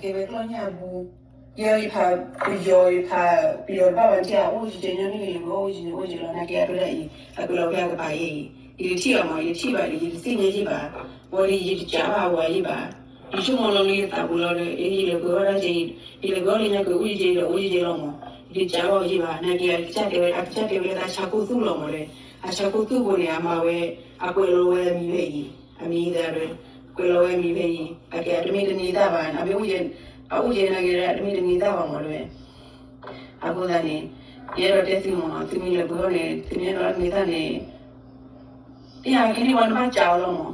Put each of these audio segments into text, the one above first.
ကဲဝဲကျီၢ်ညၣ်အပူၤ, ယဲယဖးပယီၤ ယဖးပယီၤတဘၣ်ဘၣ် နထံၣ်အအိၣ်ကဲကဲညီနုၢ်က့ၤ လဲၤဝဲအိၣ်ကဲကဲအိၣ်ကဲလီၤ နာ်က့အတၢ်အံၤ အကွဲးလီၤဖဲအကပၤယဲအံၤ ယတထံၣ်ဘၣ်မး ယတထံၣ်ဘၣ်ဒီး ယတသ့ၣ်ညါယဲဘၣ်, ဝံၤဒီးယတကးဘၣ်ဝဲယဲဘၣ်, ယဆိကမိၣ်လီၤလၢယသးပူၤလီၤဒီး ယလဲၤကွဲးဝဲဒၣ်ကဲအံၤ ယလဲၤကွဲးလီၤလၢညါကွဲးအိၣ်ကဲကဲဒီးအိၣ်ကဲကဲလီၤမး, ယတကးဘၣ်ယဲဘၣ် နာ်က့အကစၢ်တဲဝဲ အကစၢ်တဲဝဲလၢအဆါခိၣ်သူၣ်လီၤမးဒီး အဆါခိၣ်သူၣ်ပူၤန့ၣ် အမၤဝဲ အကွဲးလီၤဝဲအမံၤဖဲအံၤ အမံၤသးဒီး ကွဲးလီၤဝဲအမံၤဖဲအံၤ အကဲအတမ့ၢ်တန့ၢ်သၣ်ဘၣ် အမ့ၢ်အိၣ်ကဲ အအိၣ်ကဲနာ်က့ဒီး အတမ့ၢ်တန့ၢ်သၣ်ဘၣ်မးတဲဝဲ, အဃိသတးန့ၣ် ယအဲၣ်ဒိးတဲသုမး သုမ့ၢ်လဲၤပှ့ၤအီၣ်န့ၣ် သုမ့ၢ်အဲၣ်ဒိးတန့ၢ်သၣ်န့ၣ် တယၤခဲန့ၣ်ဝဲနဘၣ်ကးအီၤလီၤမး,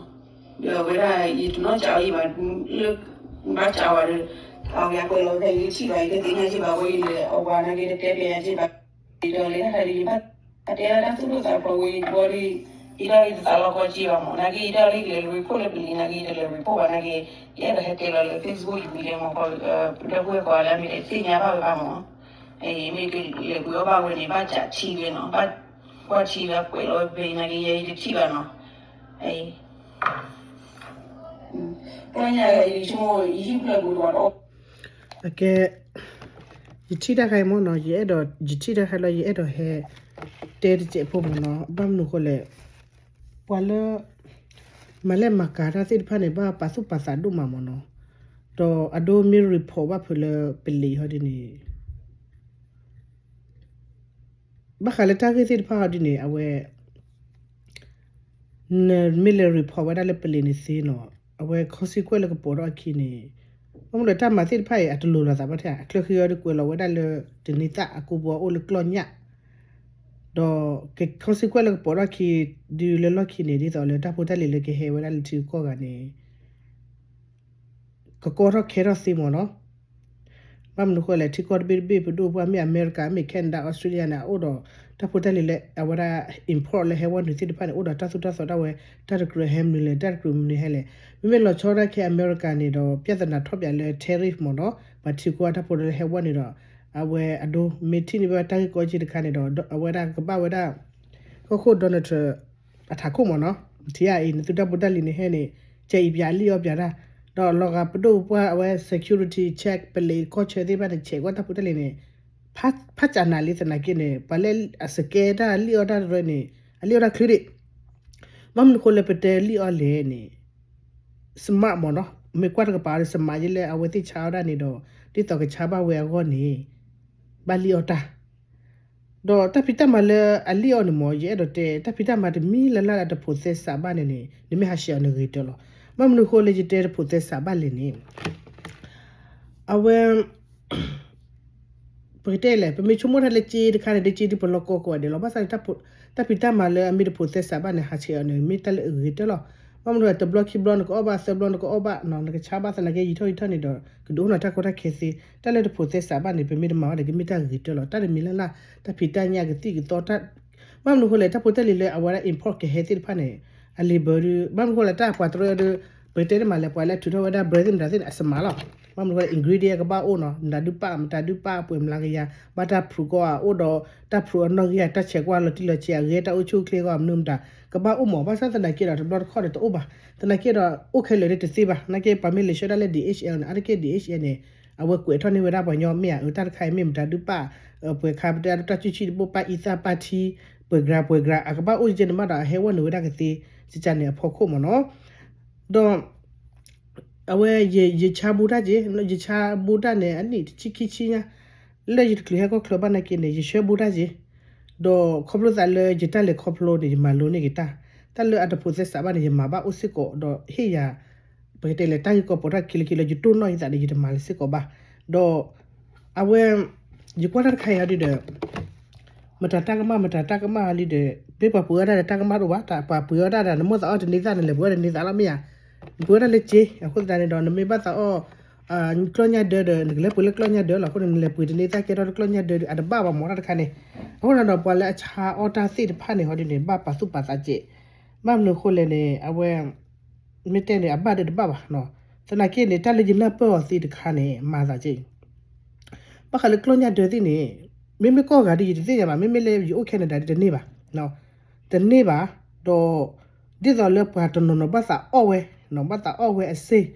ဒီးအဝဲဒၣ် ယတနီၣ်ကးအီၤယံၤဘၣ် လၢ နဘၣ်ကးအီၤဒီး အဝဲကွဲးလီၤဖဲအံၤ ယထံၣ်ဘၣ် ယတသ့ၣ်ညါယံၤဘၣ် အဝဲယလဲၤအဝၤနာ်က့ တတဲပျဲယၤယံၤဘၣ် ဒီးလဲၤတၢ်ခါဒီး ယဘၣ်တဲလၢတၢ်သူၣ်ဒိၣ်သးဖျိးဝဲ ယဘီဒီး ယတၢ်အံၤတသးလီၤကီက့ဘၣ်မး နာ်က့ ယတၢ်အံၤလဲၤ report လၢပလံၤ နာ်က့ ယတလဲၤ report ဘၣ် နာ်က့ ယအဲၣ်ဒိးဟဲတဲလီၤလၢ Facebook ယမံၤလဲၣ်မး ဒီပုၢ်ဝဲၢ်ကိးဂၤလၢအမ့ၢ်တသ့ၣ်ညါဘၣ်ဝဲဘၣ်မး, မ့ၢ်ကလဲၤပှ့ၤအီၣ်ဘၣ်ဝဲန့ၣ် ဘၣ်ကးထံဝဲနီၤ ဘၣ်ကွၢ်ထံဝဲ ကွဲးလီၤဝဲဖဲအံၤ နာ်က့ ယဲယတထံၣ်ဘၣ်နီၤ အကဲ ယထံၣ်တၢ်ခါအံၤမ့ၢ်နီၤ ယအဲၣ်ဒိး ယထံၣ်တၢ်ခါအံၤမ့ၢ်နီၤ ယအဲၣ်ဒိး ယထံၣ်တၢ်ခါလၢယအဲၣ်ဒိးဟဲ တဲတစဲးဖိမ့ၢ်နီၤ ဘၣ်မနုၤဃိလဲၣ် ပှၤလၢ မၤလဲၣ်မၤကၤတၢ်သ့ၣ်တဖၣ်န့ၣ် ဘၣ်ပာ်သူၣ်ပာ်သးဒိၣ်မးမ့ၢ်နီၤ, ဒီးအဒိမ့ၢ် report ဘၣ်ဖုးလၢပလံၤဟီဒ်န့ၣ် ဘၣ်ဃးလၢတၢ်ဂ့ၢ်သ့ၣ်တဖၣ်ဟီဒ်န့ၣ် အဝဲ နမ့ၢ်လဲၤ report ဝဲဒၣ်လၢပလံၤန့ၣ်သ့နီၤ အဝဲ consequence လၢကပိာ်ထီၣ်အခံန့ၣ် ဘၣ်မနုၤတၢ်မၤသ့ၣ်တဖၣ်အံၤ အတလိၤလိာ်သးဘၣ်ထဲ အချၢဃံအီၤဒီးကွဲးလီၤဝဲဒၣ်လၢ တန့ၢ်သၣ်အကူဘီအိၣ်လၢကျီၢ်ညၣ် ဒီး consequence လၢကပိာ်ထီၣ်ခံ ဒုးလၢလီၢ်ခံန့ၣ် ဒ်သိးလၢတၢ်ဖိတၢ်လံၤလၢကဟဲဝဲဒၣ်လၢထံဂုၤကီၢ်ဂၤန့ၣ် ကကီထီၣ်ခဲထီၣ်သ့မ့ၢ်နီၤ, ဘၣ်မနုၤဃိလဲၣ် ထံကီၢ်တဘ့ၣ်တဘ့ၣ် ပဒိၣ်ပှၢ်မ့ၢ်အမဲရကၤ မ့ၢ် Canada Australia န့ၣ် အအိၣ်ဒီး တၢ်ဖိတၢ်လံၤလၢအဝဲဒၣ် import လၢဟဲဝဲနုာ်သ့ၣ်တဖၣ်န့ၣ် အိၣ်ဒီးတၢ်သိၣ်တၢ်သီဒၣ်ဝဲ တၢ်တကြၢးဟဲမနုၤလဲၣ် တၢ်တကြၢးမနုၤဟဲလဲၣ်, မ့မ့ၢ်လီၤဆီဒၣ်ခဲအမဲရကၤန့ၣ်ဒီး ပြဿနာထီၣ်ပၠးလၢ tariff မ့ၢ်နီၤ, ပှၤထံကီၢ်တၢ်ဖိတၢ်လံၤဟဲဝဲန့ၣ်ဒီး အဝဲအဒိ မ့ၢ်ထံၣ်န့ၢ်ဝဲတၢ်ဂ့ၢ်ကီက့တခါန့ၣ်ဒီး အဝဲဒၣ်ကဘၣ်ဝဲဒၣ် ကီၢ်ခိၣ် Donald Trump အထးခိၣ်မ့ၢ်နီၤ, ထံအံၤ နသုတၢ်ဖိတၢ်လံၤန့ၣ်ဟဲန့ၣ် ကဲအံၤပၠးအလံၣ်အီၣ်ပၠးတၢ်, ဒီးလီၤဂာ်ပဒိၣ်ပှၢ်အဝဲ security check ပလံၤကီၢ်ဆၢသ့ၣ်တဖၣ်န့ၣ် ဆဲးကွၢ်တၢ်ဖိတၢ်လံၤန့ၣ် ဖးစးနၤလံသနာ်က့န့ၣ် ပှၤလၢအစကဲတၢ်လံၣ်အီၣ်တၢ်တရၢန့ၣ် အလံၣ်အီၣ်တၢ်ချုးဒံး, ဘၣ်မနုၤဃိလၢပတဲလံၣ်အီၣ်လဲၣ်န့ၣ် smart မ့ၢ်နီၤ, မ့ၢ်ကွၢ်တကပၤဒီး smart ယဲလၢအဝဲသ့ၣ်ဆါအီၣ်ဒၣ်န့ၣ်ဒီး ဒ်သိးကဆါဘၣ်ဝဲအဂီၢ်န့ၣ် ဘၣ်လံၣ်အီၣ်တၢ် ဒီးတၢ်ဖံးတၢ်မၤလၢအလံၣ်အီၣ်န့ၣ်မ့ၢ် ယအဲၣ်ဒိးတဲ တၢ်ဖံးတၢ်မၤတမံၤလၢ်လၢ်လၢတဖိးသဲစးဘၣ်န့ၣ်န့ၣ် နမ့ၢ်ဟးဆှဲးအီၤန့ၣ်ဂ့ၤတၢၢ်လီၤ. ဘၣ်မနုၤဃိလၢယတဲတဖိးသဲစးဘၣ်လဲၣ်န့ၣ် အဝဲ ပကတဲလဲၣ် ပမ့ၢ်ဆိကမိၣ်တၢ်လၢကၠ့တခါန့ၣ် ဒ်ကၠ့ဒ်ပလီၢ်ကီၢ်ကိးဂၤဒဲးလီၤ. ဘၣ်ဆၣ်န့ၣ် တၢ်ဖံးတၢ်မၤလၢအမ့ၢ်တဖိးသဲစးဘၣ်န့ၣ် ဟးဆှဲးအီၤန့ၣ် မ့ၢ်တၢ်လၢအဂ့ၤတၢၢ်လီၤ. ဘၣ်မနုၤတဘျီခံဘျီနကအီၣ်ဘၣ် သၢဘျီနကအီၣ်ဘၣ် နကဆါဘၣ်သနာ်က့ ယံာ်ထီၣ်ယံာ်ထီၣ်န့ၣ်ဒီး ကဒုးအိၣ်နီၤတၢ်ကီတၢ်ခဲသ့ တၢ်လၢတဖိးသဲစးဘၣ်န့ၣ် ပမ့ၢ်တမၤဘၣ်န့ၣ် ကမ့ၢ်တၢ်ဂ့ၤတၢၢ်လီၤ. တၢ်တမံၤလၢ်လၢ် တၢ်ဖံးတၢ်ညၣ်ကသံၣ်ကသီတၢ် ဘၣ်မနုၤဃိလဲၣ် တၢ်ဖိတၢ်လံၤလၢအဝဲဒၣ် import ကဟဲသ့ၣ်တဖၣ်န့ၣ် အလံာ်ဘၢဒုး ဘၣ်မနုၤဃိလဲၣ် တၢ်ပှၤတရၢဒုး ပကတဲတမံၤလဲၣ် ပှၤလၢထုးထီၣ်ဝဲဒၣ် brand သ့ၣ်မတၤသ့ၣ်န့ၣ် အစမးလီၤ. ဘၣ်မနုၤဃိလဲၣ် ingredient ကဘၣ်အိၣ်နီၤ မတၤဒုးပာ် မတၤဒုးပာ် ပှဲၤမျးကယၤ ဘၣ်တၢ်ဖုးကီးအအိၣ်ဒီး တၢ်ဖုးအနီၢ်ဂံၢ်အတၢ်ဆဲးကွၢ်လီၤတံၢ်လီၤဆဲးအဂဲၤ တၢ်အိၣ်ဆူၣ်အိၣ်ချ့ကီးမနုၤမတၤ ကဘၣ်အိၣ်မး ဘၣ်ဆၣ်သနာ်က့ဒီး တဘျီတခီၣ်ဒီးတအိၣ်ဘၣ် သနာ်က့ဒီး အိၣ်ခဲလၢာ်ဒီးတသ့ဘၣ် သနာ်က့ပှၤမ့ၢ်လဲၤဆှၢဒၣ်လၢ D H L န့ၣ် အါတက့ၢ် D H L န့ၣ် အဝဲကွဲးထီၣ်န့ၢ်ဝဲဒၣ်ပှၤညီမ့ၢ်ဧါ အတၢ်တခါအံၤမ့ၢ်မတၤဒုးပာ် ပှဲၤခါပတဲအဒိ တၢ်စုဆံၣ်တဘိပာ်အံသၣ်ပာ်ထံ ပှဲၤကြၤပှဲၤကြၤ အကဘၣ်အိၣ်ကဲန့ၣ်မးဒီး အဟဲဝဲနုာ်ဝဲဒၣ်ကသ့ ကကန့ၣ်အဖီခိၣ်မ့ၢ်နီၤ ဒီး အဝဲ ယဆါဘူးတၢ်က့ၤ ယဆါဘူးတၢ်န့ၣ် အနံၣ်တဆံခံဆံညါ လၢယတချုးဟဲကီၢ်ချၢဘၣ်နာ်က့န့ၣ် ယဆါဘူးတၢ်က့ၤ ဒီးခီဖျိသးလၢယတၢ်လဲၤခီဖျိန့ၣ် ယမၤလိန့ၢ်က့ၤတၢ် တၢ်လၢအတဖိးသဲစးဘၣ်န့ၣ် ယမၤဘၣ်အိၣ်စ့ၢ်ကီး ဒီးဟ့ၣ်ယၤ ပကတဲလဲၣ် တၢ်ဂ့ၢ်ကီပိာ်ထီၣ်ခံလၢခံလၢ ယတိၢ်နီၣ်ယသးန့ၣ် ယတမၤလၢၤစ့ၢ်ကီးဘၣ် ဒီး အဝဲ ယကွၢ်တၢ်တခါအံၤဟီဒုဒီး မတၤတၢ်ကမၣ် မတၤတၢ်ကမၣ်ဟီဒုဒီး မ့ၢ်ပှၤပှ့ၤအီၣ်တၢ်ဒီးတၢ်ကမၣ်တအိၣ်ဘၣ် ပှၤပှ့ၤအီၣ်တၢ်ဒီး နမိၣ်သးအီၣ်တန့ၢ်သၣ် နလဲၤပှ့ၤအီၣ်တန့ၢ်သၣ်လီၤမ့ၢ်ဧါ နပှ့ၤအီၣ်တၢ်လၢကၠ့ အဃိသတးန့ၣ်ဒီး နမ့ၢ်ဘၣ်သးအီၣ် ကျီၢ်ညၣ်ဒၢဒီး နကလဲၤပှ့ၤလၢကျီၢ်ညၣ်ဒၢလီၤ အဃိန့ၣ် နလဲၤပှ့ၤတန့ၢ်သၣ်ကဲထီၣ်လၢကျီၢ်ညၣ်ဒၢဒီး အတဘၣ်ဘၣ်မ့ၢ်တၢ်တခါန့ၣ် အဃိန့ၣ်ဒီး ပှၤလၢအဆါအီၣ်တၢ်သ့ၣ်တဖၣ်န့ၣ်ဟီဒုန့ၣ် ဘၣ်ပာ်သူၣ်ပာ်သးကဲး ဘၣ်မနုၤအဃိလဲၣ်န့ၣ် အဝဲ မ့ၢ်တဲန့ၣ် အဘၣ်ဒီးတဘၣ်ဘၣ် သနာ်က့န့ၣ် တၢ်လၢယနၢ်ပၢၢ်အီၤသ့တခါန့ၣ် မၤသးကဲး ဘၣ်ဃးလၢကျီၢ်ညၣ်ဒၢသ့ၣ်န့ၣ် မ့မ့ၢ်ကီၢ်ဂၤဒု ယတသ့ၣ်ညါဘၣ် မ့မ့ၢ်လၢယအိၣ် Canada ဒုတန့ၢ်ဘၣ် တန့ၢ်ဘၣ် ဒီး ဒ်သိးလၢပှၤတနီၤနီၤဘၣ်သးအီၣ်ဝဲ ဘၣ်သးအီၣ်ဝဲအစ့ၢ်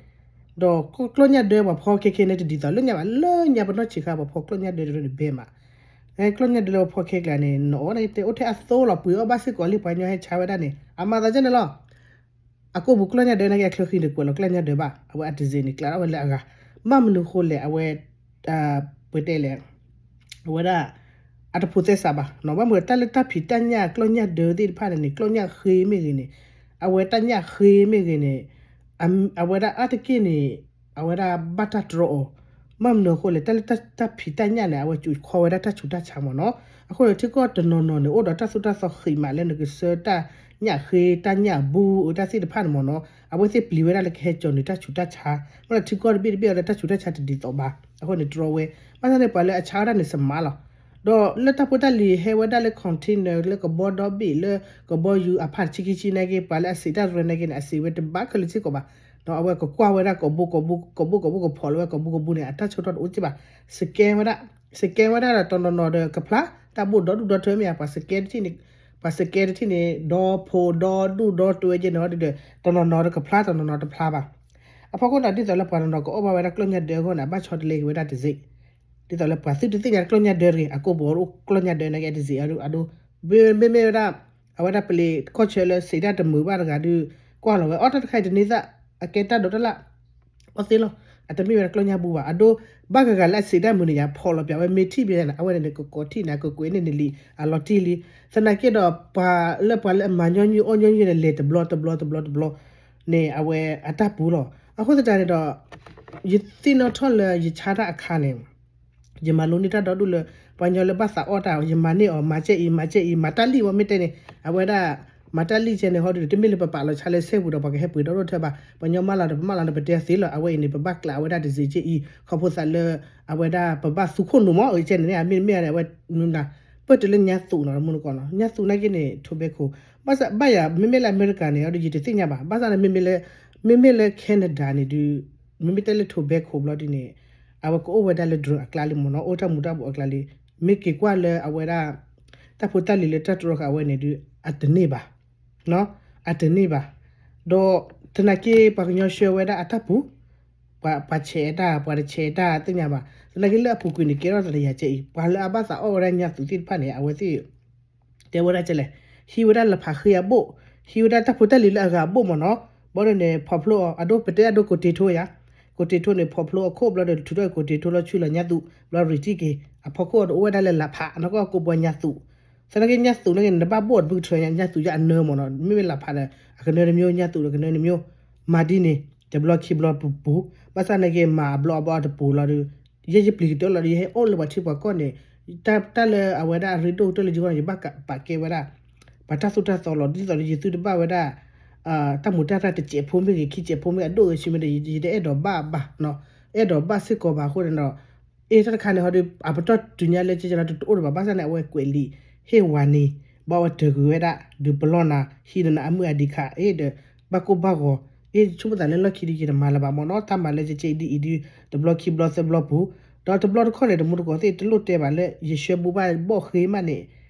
ဒီးကျီၢ်ညၣ်ဒၢပှၤဖီခဲခဲန့ၣ် တဒ်သိးလၢညါဘၣ်, လၢညါပနီၢ်ဆံးခါ ပှၤဖီကျီၢ်ညၣ်ဒၢတရၢန့ၣ်ဘဲမး, ကျီၢ်ညၣ်ဒၢလၢပှၤဖီခဲကျါန့ၣ် နအီၣ်န့ၣ် တအိၣ်ထဲအသိလီၤ, ပှ့ၤအီၣ်ဘၣ်စ့ၢ်ကီးလံ, ပှၤကညီဟဲဆါဝဲဒၣ်န့ၣ် အမၤသးကဲန့ၣ်လီၤ. အကိာ်ပူၤကျီၢ်ညၣ်ဒၢနာ်က့ အချၢဃံန့ၣ် ကွဲးလီၤကျီၢ်ညၣ်ဒၢဘၣ်, အဝဲအတစ့းန့ၣ် ကျးထီၣ်ဝဲလၢအဂၤ, ဘၣ်မနုၤဃိလဲၣ်, အဝဲ ပတဲလဲၣ်, အဝဲဒၣ် အတဖိးသဲစးဘၣ်နီၤ, ဘၣ်မနုၤတၢ်လၢတၢ်ဖံးတၢ်ညၣ်ကျီၢ်ညၣ်ဒၢသ့ၣ်တဖၣ်န့ၣ်န့ၣ် ကျီၢ်ညၣ်ဃ့မ့ၢ်ဂ့ၤန့ၣ်, အဝဲတၢ်ညၣ်ဃ့မ့ၢ်ဂ့ၤန့ၣ်, အဝဲဒၣ်အါတက့ၢ်န့ၣ် အဝဲဒၣ်ဘၣ်တၢ်တြီအီၤ, ဘၣ်မနုၤအဃိလဲၣ်, တၢ်လၢတၢ်ဖံးတၢ်ညၣ်န့ၣ် အဝဲစူးခီဝဲဒၣ်တၢ်ဆူးတၢ်ဆါမ့ၢ်နီၤ, အဃိန့ၣ် ထံကီၢ်တနီၤနီၤန့ၣ် အိၣ်ဒီးတၢ်သိၣ်တၢ်သီဃံးမးလၢနကဆှၢတၢ်ညၣ်ဃ့တၢ်ညၣ်ဘူတၢ်သ့ၣ်တဖၣ်န့ၣ်မ့ၢ်နီၤ, အဝဲသ့ၣ်ပျံၤဝဲဒၣ်လၢကဟဲကၠီၤနုာ်တၢ်ဆူးတၢ်ဆါ, မ့ၢ်လၢထံကီၢ်တဘ့ၣ်တဘ့ၣ်အီၤဒီးတၢ်ဆူးတၢ်ဆါတဒ်သိးဘၣ်, အဃိန့ၣ်တြီဝဲ, ဘၣ်ဆၣ်န့ၣ် ပှၤလၢအဆါဝဲဒၣ်န့ၣ်စမးလီၤ. ဒီးလၢတၢ်ဖိတၢ်လံၤဟဲဝဲဒၣ်လၢ container လၢကဘီဒီဘ့ၣ်လၢကဘီယူၤအဖးတဆံခံဆံနာ်က့ ပှၤလၢအစံးတၢ်ရၢနာ်က့န့ၣ် အစံးဝဲတဘၣ်ခဲလၢာ်စ့ၢ်ကီးဘၣ်, အဝဲကကွၢ်ဝဲဒၣ်ကိးဘိကိးဘိကိးဘိကိးဘိ ကဖီၣ်လီၤဝဲကိးဘိကိးဘိန့ၣ် အတၢ်ဆၢထီၣ်တအိၣ်က့ဘၣ်, စကဲဝဲဒၣ်, စကဲဝဲဒၣ်ဒီးတနီၤနီၤဒီးကဖျါ, တၢ်ဘိၣ်ဒီဒူၣ်ဒီထၢမ့ၢ်ဧါ, ပှၤစကဲတထံၣ်န့ၣ်, ပှၤစကဲတထံၣ်န့ၣ် ဒီဖိဒီဒူၣ်ဒီတွဲကဲန့ၣ်ဒီး တနီၤနီၤဒီးကဖျါ တနီၤနီၤတဖျါဘၣ်. အဖီခိၣ်န့ၣ် ဒ်သိးလၢပှၤတနီၤနီၤကအိၣ်ဘၣ်ဝဲဒၣ်ကျီၢ်ညၣ်ဒၢအဂီၢ်န့ၣ် အဘၣ်ဆီတလဲက့ၤဝဲဒၣ်တစ့း, ဒ်သိးလၢပှၤသုတသ့ၣ်ညါကျီၢ်ညၣ်ဒၢတဂ့ၤ, အကိာ်ပူၤအိၣ်ကျီၢ်ညၣ်ဒၢနာ်က့ အတစ့းအဒိ, မ့မ့ၢ်ဝဲဒၣ် အဝဲဒၣ်ပလံၤကီၢ်ဆၢလၢစံးတၢ်တမုာ်ဘၣ်တဂၤဒီး ကွၢ်လီၤဝဲ အီၣ်တၢ်တခါအံၤတန့ၢ်သၣ်, အကဲတၢ်ဒိးတၢ်လၣ် အီၣ်သ့လီၤ, အတမ့ၢ်ဝဲဒၣ်ကျီၢ်ညၣ်ဘူဘၣ်. အဒိ ဘၣ်ဂၤဂၤလၢအစံးတၢ်မုာ်န့ၣ် ယဖီၣ်လီၤပၠးဝဲ မ့ၢ်ထံၣ်ဘၣ်န့ၣ် အဝဲန့ၣ်န့ၣ် ကကိးထံၣ်န့ၣ် ကကွဲးန့ၢ်နလံာ်အလီၤတံၢ်လံ. သနာ်က့ဒီး ပှၤလၢပှၤလၢအမၤညီနုၢ်အီၣ်ညီနုၢ်န့ၣ် လဲၤတဘျီတဘျီတဘျီတဘျီန့ၣ် အဝဲအတၢ်ပူၤလီၤ. အဃိသတးန့ၣ်ဒီး ယသ့ၣ်နီၣ်ထီၣ်လၢယဆါတၢ်အခါန့ၣ် ယမၤလိန့ၢ်တၢ်ဒီဒူၣ်လၢ ပှၤညီလၢဘၣ်သးအီၣ်တၢ် ယမၤန့ၢ်အီၤ မၤကဲအံၤ မၤကဲအံၤ မၤတၢ်လံၣ်ဝဲမ့ၢ်တဲန့ၣ် အဝဲဒၣ် မၤတၢ်လံၣ်ကဲန့ၣ် ဟီဒုး တမ့ၢ်လၢပပာ်လီၤဆါလၢစဲပူၤဒီး ပှၤကဟဲပှ့ၤဒီဒိၣ်ထၢဘၣ်. ပှၤညီမၢလီၤဒီး ပမၢလီၤန့ၣ် ပတဲသ့လီၤ. အဝဲအံၤန့ၣ် ပဘၣ်ကျးဝဲဒၣ်တစ့းကဲအံၤ ခီဖျိသးလၢ အဝဲဒၣ်ပဘၣ်သူခိၣ်နူာ်မး အကဲန့ၣ်န့ၣ် မ့တမ့ၢ်န့ၣ် အဝဲ ပၢၢ်တလၢညါသူးနီၤ မူနကီးနီၤ ညါသူးနာ်က့န့ၣ် tobacco ဘၣ်ဆၣ်ဘၣ်ယၤ မ့မ့ၢ်လၢအမဲရကၤန့ၣ် အဒိ ယတသ့ၣ်ညါဘၣ်. ဘၣ်ဆၣ်န့ၣ် မ့မ့ၢ်လၢ မ့မ့ၢ်လၢ Canada န့ၣ်ဒုး မ့မ့ၢ်တဲလၢ tobacco ဘျီဒ်န့ၣ် အဝဲကအိၣ်ဝဲဒၣ်လၢ drug အကျါလံမ့ၢ်နီၤ အိၣ်တၢ်မူၤတၢ်ဘှီးအကျါလံ. မ့ၢ်က့ၤကွၢ်လၢအဝဲဒၣ် တၢ်ဖိတၢ်လံၤလၢတၢ်တြီဃာ်ဝဲန့ၣ်ဒုး အတန့ၢ်ဘၣ် အတန့ၢ်ဘၣ်. ဒီးသနာ်က့ ပှၤကညီဆှၢဝဲဒၣ်အတၢ်ပူၤ ပှၤ ပှၤဆဲးတၢ် ပှၤတဆဲးတၢ်သ့ၣ်ညါဘၣ်. သနာ်က့လၢအပူၤကွံာ်န့ၣ် ကဲထီၣ်သးတယၤကဲအံၤ ပှၤလၢအဘၣ်သးအီၣ်ဝဲဒၣ်ညါသူးသ့ၣ်တဖၣ်န့ၣ် အဝဲသ့ၣ် တဲဝဲဒၣ်ကဲလဲၣ် ဟံးဝဲဒၣ်လၢဖးဃ့အဘိၣ် ဟံးဝဲဒၣ်တၢ်ဖိတၢ်လံၤလၢအဂၤအဘိၣ်မ့ၢ်နီၤ. ဘျီဒ်န့ၣ် ဖီၣ်ဖျိအီၤ အဒိ ပတဲအဒိ ကိးတ့ထိယၤ ကိးတ့ထိန့ၣ် ဖီၣ်ဖျိအခိၣ်ဘျီဒီး ထုးထီၣ်ကိးတ့ထိလီၤ ဆူလီၤညါသူး ဘျီ ရံးတံၢ်က့ၤ အဖီခိၣ်အီၤဒီးအိၣ်ဝဲဒၣ်လၢလးဖး အနီၢ်ကီၢ်ကိးပှၤညါသူး. သနာ်က့ညါသူးနာ်က့န့ၣ် နဘၣ်ဘိၣ်အီၤတဘုကထၢညါ ညါသူးယါအနၢမ့ၢ်နီၤ မ့မ့ၢ်လးဖးဒီး အကနၢတမျိုး ညါသူးဒီးကနၢတမျိုး မၤဒ်န့ၣ် တဘျီခံဘျီပူၤပူၤ ဘၣ်ဆၣ်နာ်က့မၤအဘျီအဘျီအတပူၤလီၤဒီး ယဲယပျံၤကတၢၢ်လီၤဒီး ယဟဲအိၣ်လၢပှၤထံပှၤကီၢ်န့ၣ် တၢ် တၢ်လၢအဝဲဒၣ်အရ့ဒိၣ်ကတၢၢ်လၢယဂီၢ်န့ၣ် ယဘၣ်ပာ်ကဲဝဲဒၣ် ပှၤတၢ်သိၣ်တၢ်သီလီၤ. ဒ်သိးလၢယသုတဘၣ်ဝဲဒၣ် တၢ်မူးတၢ်ရၢ်တစဲးဖိမ့ၢ်ဂ့ၤ ခံစဲးဖိမ့ၢ်အဒိၣ်ဂ့ၤဆံးမ့ၢ်ဒီး ယတအဲၣ်ဒိးဘၣ်ဘၣ် အဲၣ်ဒိးဘၣ်စ့ၢ်ကီးဘၣ်အဃိန့ၣ်ဒီး အ့ တၢ်တခါန့ၣ်ဟီဒီး အပတီၢ်တုၤညါလၢကဲကဲဒီးတအိၣ်တဘၣ် ဘၣ်ဆၣ်န့ၣ် အဝဲကွဲးလံာ် ဟ့ၣ်ဝၤန့ၣ် ဘၣ်ဝဲတဂ့ၤဝဲဒၣ် ဒုးပလီၢ်နၤ ဟံးနၤအမုၢ်အဒံးခး အ့ ဒီး ဘၣ်ကိၢ်ဘၣ်ဂီၤ အ့ ဆိကမိၣ်သးလၢလီၢ်ခံဒ်က့ၤတမၤလၢၤဘၣ်မ့ၢ်နီၤ တၢ်မၤလၢကဲကဲဒ်အံၤဒုး တဘျီခံဘျီသၢဘျီပူၤ ဒီးတဘျီတခီၣ်န့ၣ် တမူတကိးသ့ၣ်တလိၣ်တဲဘၣ်လၢ ယဆှၢဘူးဘၣ်ဘီၣ်ဃ့မးန့ၣ်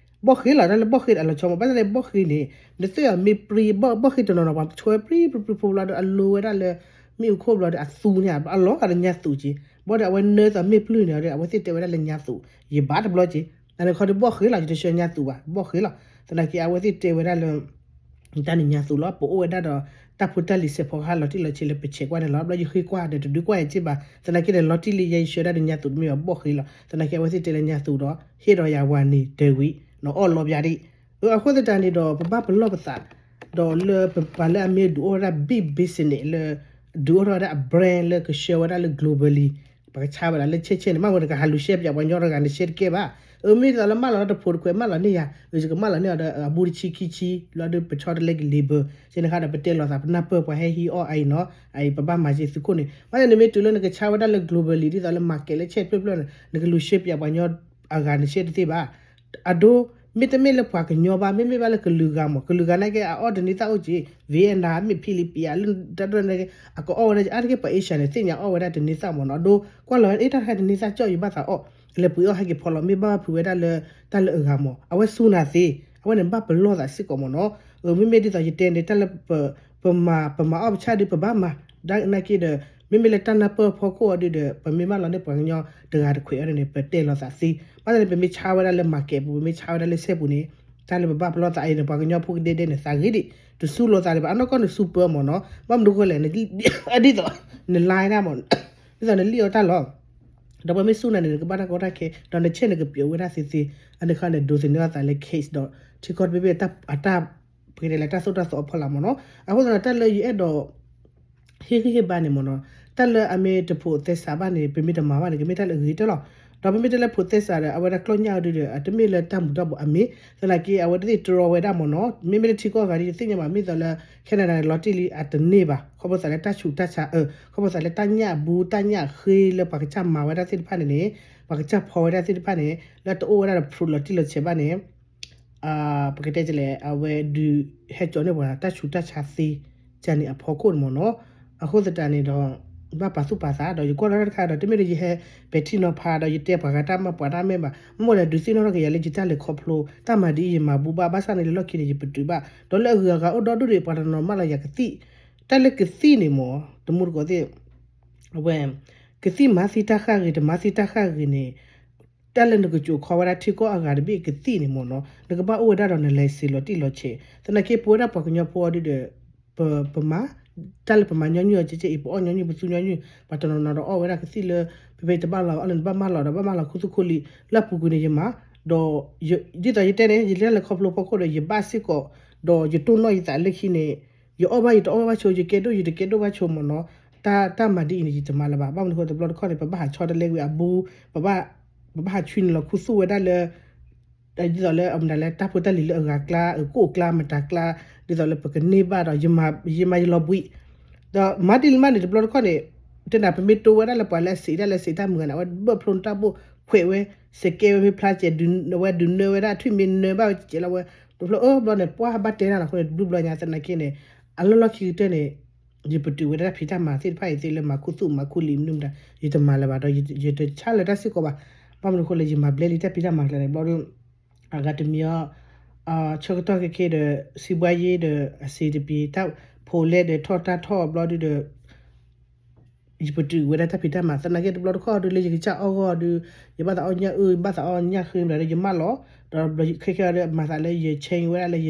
ဘီၣ်ဃ့လီၤ တၢ်လၢဘီၣ်ဃ့ဒီးအလီၤဆီမး ဘၣ်ဆၣ်န့ၣ် ဘီၣ်ဃ့န့ၣ် နသ့ၣ်အီၤမ့ၢ်ပြံ ဘီၣ်ဃ့တနီၤနီၤ ပှၤဆိဝဲပြံပြံပြံပြံဘျီဒီး အလိၤဝဲဒၣ်လၢ မ့ၣ်အူခိၣ်ဘျီဒီး အသူန့ၣ် အလီၤဂာ်ဒီးညါသူးက့ ဘၣ်ဒီးအဝဲနၢသးမ့ၢ်ပျုၢ်န့ၣ်ဒီး အဝဲသ့ၣ်တဲဝဲဒၣ်လၢညါသူး ယဘၣ်တဘျီက့ အန့ၣ်ခီဒီးဘီၣ်ဃ့လီၤ ယတဆှၢညါသူးဘၣ် ဘီၣ်ဃ့လီၤ သနာ်က့အဝဲသ့ၣ်တဲဝဲဒၣ်လၢ တၢ်န့ၣ်ညါသူးလီၤ ပအိၣ်ဝဲဒၣ်ဒီး တၢ်ဖိတၢ်လံၤစဲးဖီကဟၣ်လီၤတံၢ်လီၤဆဲးလၢပဆဲးကွၢ်န့ၣ်လီၤ ဘျီယဃ့ကွၢ်ဒီးတဒုးကွၢ်ယက့ဘၣ် သနာ်က့ဒီးလီၤတံၢ်လံ ယဲယဆှၢဒၣ်ဒီးညါသူးတမ့ၢ်ဘၣ် ဘီၣ်ဃ့လီၤ သနာ်က့အဝဲသ့ၣ်တဲလၢညါသူးဒီး ဟ့ၣ်ဒီးယၤဝၤန့ၣ်တဝံၤ နီၢ်အီၣ်လီၤပျၢ်ဒံး အဃိသတးန့ၣ်ဒီး ပဘၣ်ပလီၢ်ပသး ဒီးလၢပပှၤလၢအမ့ၢ်ဒုးအိၣ်ဝဲဒၣ် big business လၢ ဒုးအိၣ်ထီၣ်ဝဲဒၣ်အ brand လၢကဆှၢဝဲဒၣ်လၢ globally ပကဆါဝဲဒၣ်လၢဆဲးဆဲးန့ၣ် မ့ၢ်ဝဲတကဟးလူၤရှဲပၠးပှၤညီတဂၤန့ၣ် ရှဲတကဲဘၣ် အမ့ၢ်ဒ်သိးလၢမၢလီၤတဖိတခွဲးမၢလီၤန့ၢ်ယၤ ယကမၢလီၤန့ၢ်အီၤဒီးအဘူးတဆံခံဆံ လီၤဒီးပဆီတလဲက့ၤ labor ကဲန့ၣ်ဃါဒီးပတဲလီၤသးပနၢ်ပၢၢ်ပှၤဟဲဟံးအီၣ်အအံၤနီၤ အအံၤပဘၣ်မၤက့ၤသုးခိၣ်န့ၣ် ဘၣ်န့ၣ်နမ့ၢ်တုၤလၢနကဆါဝဲဒၣ်လၢ globally ဒ်သိးလၢ market လၢဆဲးဖျၢၣ်ဖျၢၣ်န့ၣ် နကလူၤရှဲပၠးပှၤညီ အဂၤနရှဲတသ့ဘၣ် အဒိ မ့တမ့ၢ်လၢပှၤကညီဘၣ် မ့မ့ၢ်ဘၣ်လၢကလုာ်ဂၤမး ကလုာ်ဂၤနာ်က့ အအီၣ်တန့ၢ်သၣ်အိၣ်က့ Vietnam မ့ၢ် Philippines လၢတၢ်ဒိၣ်န့ၣ် အကအီၣ်ဝဲဒၣ် အါတက့ၢ်ပှၤ Asia န့ၣ် သ့ၣ်ညါအီၣ်ဝဲဒၣ်တန့ၢ်သၣ်မးနီၤ အဒိ ကွၢ်လီၤ အ့ တၢ်တခါတန့ၢ်သၣ်ကၠီၣ် ယဘၣ်သးအီၣ် လဲၤပှ့ၤအီၣ်ဟဲက့ၤဖီလီၤ မ့ၢ်ဘၣ်ဖုးဝဲဒၣ်လၢ တၢ်လၢအဂၤမး အဝဲစူၤနၤသ့ အဝဲန့ၣ်ဘၣ်ပလီၢ်သးစ့ၢ်ကီးမးနီၤ မ့မ့ၢ်ဒ်သိးယတဲန့ၣ် တၢ်လၢ ပမၤ ပမၤအီၣ်ပဆၣ်ဒီးပဘၣ်မၤ ဒ်နာ်က့ဒီး မ့မ့ၢ်လၢတၢ်နၢ်ပၢၢ်အဖီခိၣ်အီၤဒုဒီး ပမ့ၢ်မၢလီၤန့ၢ်ပှၤကညီတဂၤတခွဲးအီၤန့ၣ် ပတဲလီၤသးသ့. ဘၣ်ဆၣ်န့ၣ် ပမ့ၢ်ဆါဝဲဒၣ်လၢ market ပူၤ ပမ့ၢ်ဆါဝဲဒၣ်လၢ site ပူၤန့ၣ် တၢ်လၢပဘၣ်ပလီၢ်သးအံၤန့ၣ် ပှၤကညီဖိကဒဲဒဲန့ၣ် သးဂ့ၤဒံး တစူၢ်လိာ်သးဒံးဘၣ်. အနီၢ်ကီၢ်န့ၣ်စူၢ်ပၢမ့ၢ်နီၤ, ဘၣ်မနုၤဃိလဲၣ် ဒ်သိးန lie တၢ်မ့ၢ် ဒ်သိးနလံၣ်အီၣ်တၢ်လီၤ. ဒီးပမ့ၢ်စူၢ်နၤန့ၣ် နကဘၣ်တၢ်ကီတၢ်ခဲ ဒီးနဆဲးနကပျိးဝဲဒၣ်သ့သ့, အန့ၣ်ခါန့ၣ် ဒိးသန့ၤအသးလၢ case ဒီး ထံကီၢ်တဘ့ၣ်ဘ့ၣ်အတၢ် ပကတဲလၢတၢ်သိၣ်တၢ်သီအဖီလာ်မ့ၢ်နီၤ. အဃိသတးဒီး တၢ်လၢယအဲၣ်ဒိး ဟ့ၣ်ဂံၢ်ဟ့ၣ်ဘါန့ၣ်မ့ၢ်နီၤ, တၢ်လၢအမ့ၢ်တဖိးသဲစးဘၣ်န့ၣ် ပမ့ၢ်တမၤဘၣ်န့ၣ် ကမ့ၢ်တၢ်လၢအဂ့ၤကတၢၢ်လီၤ. ဒီးပမ့ၢ်တဲလၢဖိးသဲစးဒီး အဝဲဒၣ်ကျီၢ်ညၣ်အီၤဒုဒီး အတမ့ၢ်လၢတၢ်မူၤတၢ်ဘှီးအမ့ၢ်, သနာ်က့ အဝဲသ့ၣ်တြီဝဲဒၣ်မ့ၢ်နီၤ, မ့မ့ၢ်လၢထံကီၢ်အဂၤဒီး ယတသ့ၣ်ညါဘၣ်, မ့ၢ်သိးလၢ Canada န့ၣ် လီၤတံၢ်လံအတန့ၢ်ဘၣ်, ခီဖျိသးလၢတၢ်ဆူးတၢ်ဆါအၢ, ခီဖျိသးလၢတၢ်ညၣ်အဘူ တၢ်ညၣ်အဃ့လၢပှၤကစၢ်မၤဝဲဒၣ်သ့ၣ်တဖၣ်န့ၣ်န့ၣ်, ပှၤကစၢ်ဖီဝဲဒၣ်သ့ၣ်တဖၣ်န့ၣ် လၢတအိၣ်ဝဲဒၣ်ဒီး proof လီၤတံၢ်လီၤဆဲးဘၣ်န့ၣ် ပကတဲလဲၣ် အဝဲဒုးဟဲကၠီန့ၢ်ပှၤတၢ်ဆူးတၢ်ဆါသ့ ကန့ၣ်အဖီခိၣ်န့ၣ်မ့ၢ်နီၤ. အဃိသတးန့ၣ်ဒီး ဘၣ်ပာ်သူၣ်ပာ်သး ဒီးယကွၢ်လီၤတၢ်တခါဒီး တမ့ၢ်ဒီးယဟဲပဲာ်ထံနီၤဖးဒီး ယတဲပှၤဂၤတၢ်မၤပှၤတၢ်မဲာ်ဘၣ်, မ့ၢ်လၢဒုးသ့ၣ်နီၣ်ထီၣ်က့ၤယၤလၢယတၢ်လဲၤခီဖျိ တၢ်မၤဒ်အံၤယမၤဘူးဘၣ်, ဘၣ်ဆၣ်န့ၣ်လၢလီၢ်ခံန့ၣ် ယပတုာ်ဘၣ်, ဒီးလၢအဂုၤအဂၤအိၣ်ဒီဒူၣ်ဒီး ပှၤတနီၤမၢလီၤယၤကသံၣ်, တၢ်လၢကသံၣ်န့ၣ်မ့ၢ် တမူတကိးသ့ၣ် အဝဲ ကသံၣ်မၤသံတၢ်ဃၣ်ဂ့ၤ တမၤသံတၢ်ဃၣ်ဂ့ၤန့ၣ် တၢ်လၢနကစိာ်ခီဝဲဒၣ်ထံကီၢ်အဂၤတဘ့ၣ်ကသံၣ်န့ၣ်မ့ၢ်နီၤ, နကဘၣ်အိၣ်ဝဲဒၣ်ဒီးန license လီၤတံၢ်လီၤဆဲး, သနာ်က့ပဝဲဒၣ်ပှၤကညီဖိအီၤဒုဒီး ပမၤ တၢ်လၢပမၤညီနုၢ်အီၤကဲကဲအံၤ ပအီၣ်ညီနုၢ်ပသူညီနုၢ်, ပှၤတနီၤနီၤဒီးအီၣ်ဝဲဒၣ်ကသံၣ်လၢ ပမ့ၢ်တဘၣ်လီၤအီၣ်လၢနဘၣ်မၢလီၤဒီး ဘၣ်မၢလီၤခူသူၣ်ခူလံာ် လၢအပူၤကွံာ်န့ၣ်ယမၤ, ဒီး ဒ်သိးယတဲန့ၣ် ယတၢ်လဲၤခီဖျိဖီခိၣ်ဒီး ယဘၣ်စ့ၢ်ကီး ဒီးယတိၢ်နီၣ်ယသးလၢခံန့ၣ် ယအီၣ်ဘၣ်ယတအီၣ်ဘၣ်ဆိ ယကဲဒိၣ်ယတကဲဒိၣ်ဘၣ်ဆိမ့ၢ်နီၤ, တၢ်တၢ်မၤဒ်အံၤန့ၣ် ယတမၤလၢၤဘၣ်. ဘၣ်မနုၤဃိတဘျီတခီၣ်န့ၣ် ပဘၣ်ဟးဆီတလဲကွံာ်အဘူး, ပဘၣ် ပဘၣ်ဟးဆွံနုာ်လီၤခူသူၣ်ဝဲဒၣ်လၢ ဒ်သိးလၢအမတၤလဲၣ် တၢ်ဖိတၢ်လံၤလၢအဂၤကျါ အကိၣ်ကျါမတၤကျါ, ဒ်သိးလၢပကန့ၢ်ဘၣ်ဒီး ယမၤယလီၤဘှံး, ဒီးမၤဒ်လဲၣ်မးန့ၣ် တဘျီတခီၣ်န့ၣ် တဲနၤ ပမ့ၢ်တိဝဲဒၣ်လၢပှၤလၢအစံးတၢ်လၢစံးတၢ်မုာ်ဂၤန့ၣ် အဝဲဘၢၣ်ဖျိနတၢ်ဘိၣ်ခွဲးဝဲ, စကဲဝဲမ့ၢ်ဖျါစဲး ဝဲဒုးနၢဝဲဒၣ် ထွံၣ်မ့ၢ်နၢဘၣ်ဝဲစဲးလီၤဝဲ, တဖျိအၢဘျီန့ၣ် ပှၤဘၣ်တဲနၤလီၤအဃိန့ၣ် တဘျုးဘျီညါသနာ်က့န့ၣ် အလီၢ်လီၢ်ခံကတၢၢ်န့ၣ် ယပတုာ်ဝဲဒၣ်တၢ်ဖံးတၢ်မၤသ့ၣ်တဖၣ်အံၤသ့ၣ်လၢမၤခူသူၣ်မၤခူလံာ်မနုၤမတၤ ယတမၤလၢၤဘၣ်ဒီး ယတဆါလၢၤတၢ်စ့ၢ်ကီးဘၣ်. ဘၣ်မနုၤအဃိလဲၣ် ယမၤဘျဲလံတၢ်ဖံးတၢ်မၤကျါန့ၣ် ဘျီဒီး အဂၤတမံၤအီၤ ဆၢကတီၢ်ခဲခဲဒီး စံးဘှါယ့ဒီး အစံးတပံၤ တၢ်ဖိလဲၣ်ဒီးထီၣ်တၢ်ထီၣ်ဘျီဒုဒီး ယပတုာ်ဝဲဒၣ်တၢ်ဖံးတၢ်မၤ သနာ်က့တဘျီတခီၣ်ဒုးလၢယကစၢ်အီၣ်ဂီၢ်ဒုး ယဘၣ်သးအီၣ်ညၣ်အုၣ် ဘၣ်သးအီၣ်ညၣ်ဃ့မတၤဒီး ယမၢလီၤ ဒီးခဲခဲဒီး မၤသးလၢယ change ဝဲဒၣ်လၢ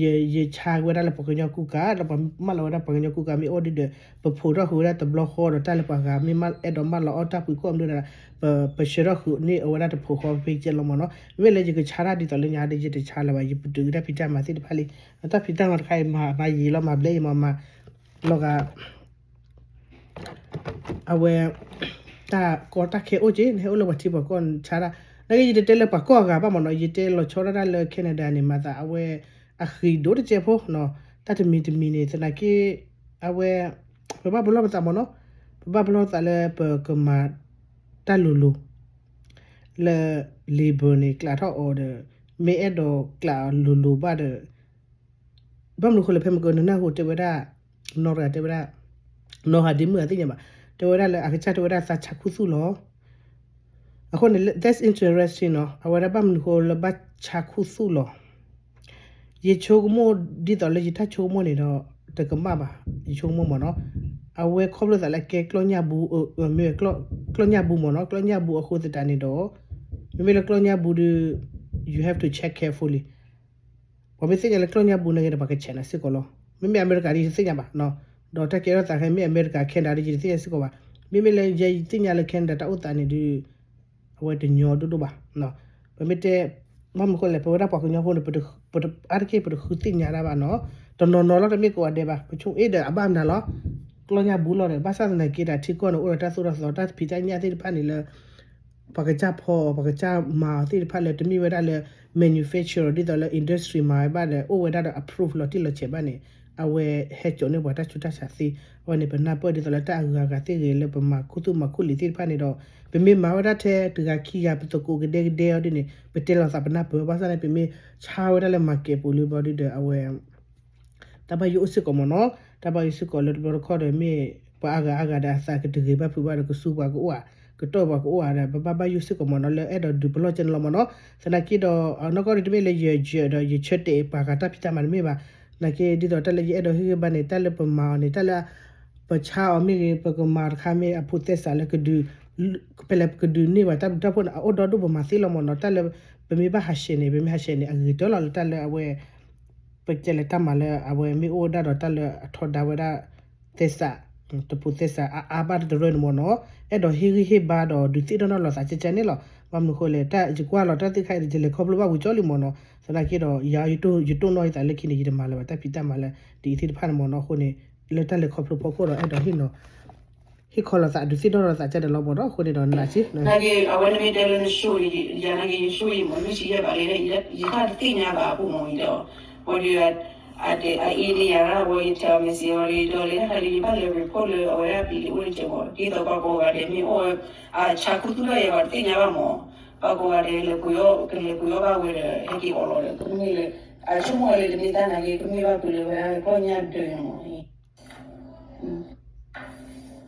ယဆါဝဲဒၣ်လၢပှၤကညီကူကၤ ဒီးပမၢလီၤဝဲဒၣ်ပှၤကညီကူကၤမ့ၢ်အိၣ်ဒုဒီး ပဖိးထီၣ်ဃုာ်ဝဲဒၣ်တဘျီဃီဒီး တၢ်လၢပှၤဂၤမ့ၢ်အဲၣ်ဒိးမၢလီၤအီၣ်တၢ်ပှ့ၤခိၣ်မနုၤဒီး ပဆှၢထီၣ်ဃုာ်န့ၢ်အဝဲဒၣ်တဖိးဃီဖဲကဲလီၤမ့ၢ်နီၤ. မ့မ့ၢ်လၢယကဆါတၢ်ဒ်သိးလၢညါဒီး ယတဆါလၢၤဘၣ် ယပတုာ်က့ၤတၢ်ဖံးတၢ်မၤသ့ၣ်တဖၣ်လံ. တၢ်ဖံးတၢ်မၤတခါအံၤမၤမၤယံာ်လီၤ မၤဘျဲအံၤမၤမၤ လီၤဂာ် အဝဲ တၢ်ကီတၢ်ခဲအိၣ်က့ နဟဲအိၣ်လၢပှၤထံပှၤကီၢ်ဆါတၢ် နာ်က့ ယတတဲလၢပှၤကီၢ်အဂၤဘၣ်မ့ၢ်နီၤ ယတဲလီၤဆီဒၣ်တၢ်လၢ Canada န့ၣ် မၤသးအဝဲ အဃံးဒိၣ်တကဲဖိနီၤ တၢ်တမံၤတမံၤန့ၣ် သနာ်က့ အဝဲ ပဘၣ်ပလီၢ်ပသးမ့ၢ်နီၤ ပဘၣ်ပလီၢ်ပသးလၢပကမၤတၢ်လိၤလိၤ လၢ labor န့ၣ် ကျးထီၣ်အီၤဒီး မ့ၢ်အဲၣ်ဒိးကျးအီၤလိၤလိၤဘၣ်ဒီး ဘၣ်မနုၤဃိလဲၣ် ဖဲမကနၢ်ဟူတဲဝဲဒၣ် နီၢ်တဂၤတဲဝဲဒၣ် နီၢ်ဟးဒ့မုၣ်အသ့ၣ်ညါဘၣ် တဲဝဲဒၣ်လၢအကစၢ်တဲဝဲဒၣ်သးဆါခူသူၣ်လီၤ. အဃိန့ၣ် that's interesting နီၤ အဝဲဒၣ်ဘၣ်မနုၤဃိလၢဘၣ်ဆါခူသူၣ်လီၤ. ယဆိကမိၣ်ဒ်သိးလၢယတၢ်ဆိကမိၣ်န့ၣ်ဒီး တကမၣ်ဘၣ် ယဆိကမိၣ်မ့ၢ်နီၤ အဝဲခီဖျိသးလၢကဲကျီၢ်ညၣ်ဘူး မ့ၢ်ကျီၢ်ညၣ်ဘူးမ့ၢ်နီၤ ကျီၢ်ညၣ်ဘူးအဃိသတးန့ၣ်ဒီး မ့မ့ၢ်လၢကျီၢ်ညၣ်ဘူးဒီး you have to check carefully ပှၤမ့ၢ်သ့ၣ်ညါလၢကျီၢ်ညၣ်ဘူးနာ်က့ဒီး ပှၤကဆဲးနၤစ့ၢ်ကီးလီၤ. မ့မ့ၢ်အမဲရကၤဒီး ယတသ့ၣ်ညါဘၣ် ဒီးတၢ်ကဲထီၣ်သးခဲ မ့ၢ်အမဲရကၤ Canada ဒီး ယတသ့ၣ်ညါစ့ၢ်ကီးဘၣ်. မ့မ့ၢ်လၢယသ့ၣ်ညါလၢ Canada တၢ်အိၣ်သးန့ၣ်ဒီး အဝဲတညီဒိၣ်ဒိၣ်ဘၣ်. ပမ့ၢ်တဲ ဘၣ်မနုၤဃိလဲၣ် ပဝဲဒၣ်ပှၤကညီဖိန့ၣ် အါတက့ၢ်ပတဃုသ့ၣ်ညါတၢ်ဘၣ်နီၤ. တနီၤနီၤလီၤတမ့ၢ်ကိးဂၤဒဲးဘၣ် ပဆိကမိၣ်ဒီးအဘၣ်မနုၤလီၤ. ကျီၢ်ညၣ်ဘူးလီၤဒီး ဘၣ်ဆၣ်သနာ်က့ဒီး ထံကီၢ်န့ၣ် အိၣ်ဒီးတၢ်သိၣ်တၢ်သီ တၢ်ဖံးတၢ်ညၣ်သ့ၣ်တဖၣ်န့ၣ်လၢ ပှၤကစၢ်ဖီအီၤ ပှၤကစၢ်မၤအီၤသ့ၣ်တဖၣ်လၢတမ့ၢ်ဝဲဒၣ်လၢ manufacturer ဒ်သိးလၢ industry မၤဝဲဘၣ်ဒီး အိၣ်ဝဲဒၣ်ဒီး approve လီၤတံၢ်လီၤဆဲးဘၣ်န့ၣ် အဝဲဟဲကၠီန့ၢ်ပှၤတၢ်ဆူးတၢ်ဆါသ့. အဝဲန့ၣ် ပနၢ်ပၢၢ်ဒ်သိးလၢတၢ်အဂုၤအဂၤသ့ၣ်ဂ့ၤလၢပမၤခူသူၣ်မၤခူလံာ်သ့ၣ်တဖၣ်န့ၣ်ဒီး ပမ့ၢ်မၤဝဲဒၣ်ထဲတဂၤခံဂၤ ပသကိးကဒဲကဒဲအီၤဒ်န့ၣ် ပတဲလီၤသးပနၢ်ပၢၢ် ဘၣ်ဆၣ်န့ၣ် ပမ့ၢ်ဆါဝဲဒၣ်လၢ market ပူၤလၢဘျီဒုဒီး အဝဲ တၢ်ဘၣ်ယိၣ်အိၣ်စ့ၢ်ကီးမ့ၢ်နီၤ. တၢ်ဘၣ်ယိၣ်စ့ၢ်ကီးလၢတဘျီတခီၣ်ဒီး မ့ၢ်ပှၤအါဂၤအါဂၤဒီးအသးကတဂ့ၤဘၣ်ဖုးဘၣ်ဒီး ကစူးပှၤကအိၣ်ဧါ, ကတီၢ်ပှၤကအိၣ်ဧါဒီး ပဘၣ်ဘၣ်ယိၣ်စ့ၢ်ကီးမ့ၢ်နီၤလၢအဲၣ်ဒိးဒုးပလီၢ်ကဲန့ၣ်လီၤမ့ၢ်နီၤ. သနာ်က့ဒီး နီၢ်ကီၢ်ဒီးတမ့ၢ်လၢယယၢၤဒီးယဆၢတဲာ်ပှၤဂၤတၢ်ဖံးတၢ်မၤတမ့ၢ်ဘၣ်. သနာ်က့ဒ်သိးတၢ်လၢယအဲၣ်ဒိးဟ့ၣ်ဂံၢ်ဘါန့ၣ် တၢ်လၢပမၤအီၤန့ၣ် တၢ်လၢ ပဆါအီၤမ့ၢ်ဂ့ၤ ပကမၤတခါမ့ၢ်အဖိးသဲစးလၢကဒုး, ပလဲၤပကဒုးန့ၢ်ဘၣ်တၢ်ဘျုးတၢ်ဖှိၣ်န့ၣ် အအိၣ်ဒီဒူၣ်ပမၤသ့လီၤမ့ၢ်နီၤ. တၢ်လၢ ပမ့ၢ်ဘၣ်ဟးဆှဲးန့ၣ် ပမ့ၢ်ဟးဆှဲးန့ၣ် အဂ့ၤတၢၢ်လီၤလၢတၢ်လၢအဝဲ ပကဲလၢတၢ်မၤလၢအဝဲမ့ၢ်အိၣ်ဝဲဒၣ်ဒီးတၢ်လၢအထီဒါဝဲဒၣ် သဲစး, တဖိးသဲစးအါအါဘၣ်တရၢန့ၣ်မ့ၢ်နီၤ. အဲၣ်ဒိးဟ့ၣ်ဂံၢ်ဟ့ၣ်ဘါဒီးဒုးသ့ၣ်နီၣ်ထီၣ်လိာ်သးကဲကဲန့ၣ်လီၤ. ဘၣ်မနုၤအဃိလဲၣ် တၢ်ယကွၢ်လီၤတၢ်သ့ၣ်တဖၣ်အံၤဒီး ယလဲၤခီဖျိဘၣ်ဝံၤကၠီလံမ့ၢ်နီၤ. သနာ်က့ဒီး ယၤ ယတိၢ်နီၣ်ယသးလၢခံန့ၣ် ယတမၤလၢၤဘၣ်တၢ်ဖံးတၢ်မၤလၢဒ်အံၤသ့ၣ်တဖၣ်န့ၣ်မ့ၢ်နီၤ. အဃိန့ၣ် လၢတၢ်လဲၤခီဖျိဖီခိၣ်ဒီး အဲၣ်ဒိးဟ့ၣ်နီၤ ဟ့ၣ်ခီလိာ်သး ဒုးသ့ၣ်နီၣ်ထီၣ်လိာ်သးကဲဒီးလီၤမ့ၢ်နီၤ. အဃိန့ၣ်ဒီး နာ်က့ နာ်က့ အဝဲန့ၣ်မ့ၢ်တဲလၢနဆိၣ်ဂ့ၤ ယၤနာ်က့ ယဆိၣ်ဂ့ၤမ့ၢ် မ့ၢ်ဆံးယဲၢ်ဘၣ်လၢ ယတၢ်တသ့ၣ်ညါဘၣ်အပူၤမ့ၢ်ဒီး ဝဲဒီး အအ့န့ၢ်ယၤဒၣ်ဝဲ ယတဲအီၤ message အီၤဒီး ဒီးလဲၤတခါဒီး ယဘၣ်လဲၤ report လၢအဝဲဒၣ်ပျံၤလံအိၣ်လၢကဲမ့ၢ် ဒ်သိးပှၤကိးဂၤဒဲးမ့ၢ်အိၣ်ဝဲ အဆါခူသူၣ်ထီၣ်ယဲၢ်ဘၣ်တသ့ၣ်ညါဘၣ်မ့ၢ် ပှၤကိးဂၤဒဲး ကလဲၤပှ့ၤအီၣ်ဘၣ်ဝဲဒီး ဟဲက့ၤအီၣ်လီၤဒီး ကမ့ၢ်လၢ အဆိကမိၣ်ဝဲလၢတမ့ၢ်တၢ်နာ်က့ ကမ့ၢ်ဘၣ်ပှ့ၤလၢဝဲဒၣ်ကီၢ်ညၣ်ဒၢးန့ၣ်မ့ၢ်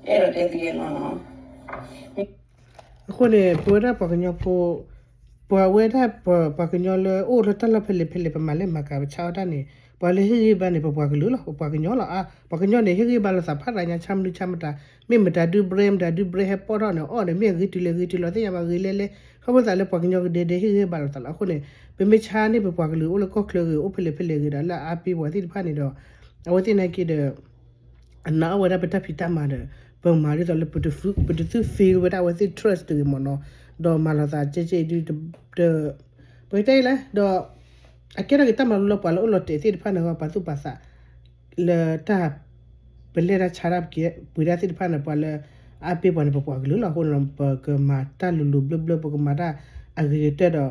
အဲၣ်ဒိးတဲသ့နီၤ. အဃိန့ၣ် ပဝဲဒၣ်ပှၤကညီဖိ ပှၤဝဲဒၣ်ပှၤကညီလၢအိၣ်လၢတၢ်လီၢ်ဖဲလဲၣ်ဖဲလဲၣ် ပမၤလဲၣ်မၤကၤ ပဆါအီၣ်တၢ်န့ၣ် ပှၤလၢဟ့ၣ်ဂံၢ်ဘါန့ၣ် ပပှၤကလုာ်လီၤ. ပပှၤကညီလီၤ. ပှၤကညီန့ၣ် ဟ့ၣ်ဂံၢ်ဘါလိာ်သးဖးဒိၣ်ညါ ဆၣ်မနုၤဆၣ်မတၤ မ့ၢ်မတၤဒုး brand မတၤဒုး brand ဟဲပိာ်ထီၣ်န့ၣ် အီၣ်န့ၣ် မ့ၢ်အဂ့ၤတုၤလဲၣ်ဂ့ၤတုၤလီၤ သ့ၣ်ညါဘၣ်ဂ့ၤလဲၣ်လဲၣ် ခီဖျိသးလၢပှၤကညီကဒဲဒဲဟ့ၣ်ဂံၢ်ဘါလိာ်သးလီၤ. အဃိန့ၣ် ပမ့ၢ်ဆါန့ၣ် ပပှၤကလုာ်အိၣ်လၢကီၢ်ချၢဂ့ၤ အိၣ်ဖဲလဲၣ်ဖဲလဲၣ်ဂ့ၤဒီး လၢအအါပ့ၤပှၤသ့ၣ်တဖၣ်န့ၣ်ဒီး အဝဲသ့ၣ်နာ်က့ဒီး အနာ်အီၣ်ဝဲဒၣ်ပတၢ်ဖံးတၢ်မၤဒီး ပမၤဒ်သိးလၢ ပတသု fail ဝဲဒၣ်အဝဲသ့ၣ် trust တဂ့ၤမ့ၢ်နီၤ. ဒီးမၤလိာ်သးကဲကဲအံၤဒုး ပကတဲအံၤလဲၣ် ဒီး အကဲထီၣ်က့ၤတၢ်မၤလိလၢပှၤလၢအိၣ်လီၤတဲာ်သ့ၣ်တဖၣ်န့ၣ် ပာ်သူၣ်ပာ်သး လၢတၢ် ပလဲၤတၢ်ဆါတၢ်ပကဲပှ့ၤတၢ်သ့ၣ်တဖၣ်န့ၣ် ပှၤလၢအအါပ့ၤပှၤန့ၣ် ပပှၤကလုာ်လီၤ. အဃိန့ၣ် ပကမၤတၢ်လိၤလိၤဘျၢဘျၢ ပကမၤတၢ်အဂ့ၤကတၢၢ်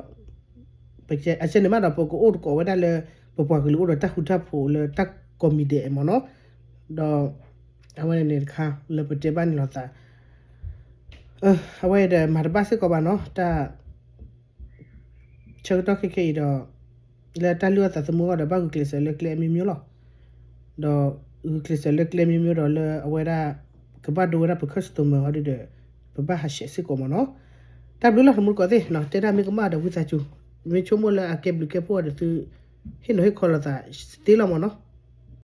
ဒီး အဆဲန့ၣ်မးဒီး ပကအိၣ်သကိးဝဲဒၣ်လၢ ပပှၤကလုာ်အိၣ်ဒီးတၢ်ဃူတၢ်ဖိးလၢတၢ်ကိးမံၤဒဲးမ့ၢ်နီၤ. ဒီး အဝဲန့ၣ်တခါလၢပတဲဘၣ်န့ၣ်လိာ်သး အဝဲဒီးမၤတဘၣ်စ့ၢ်ကီးဘၣ်နီၤ တၢ် ဆၢကတီၢ်ခဲခဲအံၤဒီး လၢတၢ်လုၢ်အီၣ်သးသမူအဂီၢ်ဒီး ဘၣ်ဂုာ်ကျဲးစၢးလၢကျဲအမျိုးမျိုးလီၤ. ဒီးဂုာ်ကျဲးစၢးလၢကျဲအမျိုးမျိုးဒီးလၢအဝဲဒၣ် ကဘၣ်ဒိဝဲဒၣ်ပ customer အီၤဒုဒီး ပဘၣ်ဟးဆှဲးစ့ၢ်ကီးမ့ၢ်နီၤ. တၢ်ဘျုးလီၤ တမူတကိးသ့ၣ်နီၤ တဲဒၣ်မ့ၢ်ကမၣ်ဒီးဝံသးစူၤ မ့ၢ်ဆိကမိၣ်လၢအကဲဘျုးကဲဖှိၣ်အီၤဒီးသု ဟ့ၣ်နီၤဟ့ၣ်ခီလိာ်သးသ့လီၤမ့ၢ်နီၤ.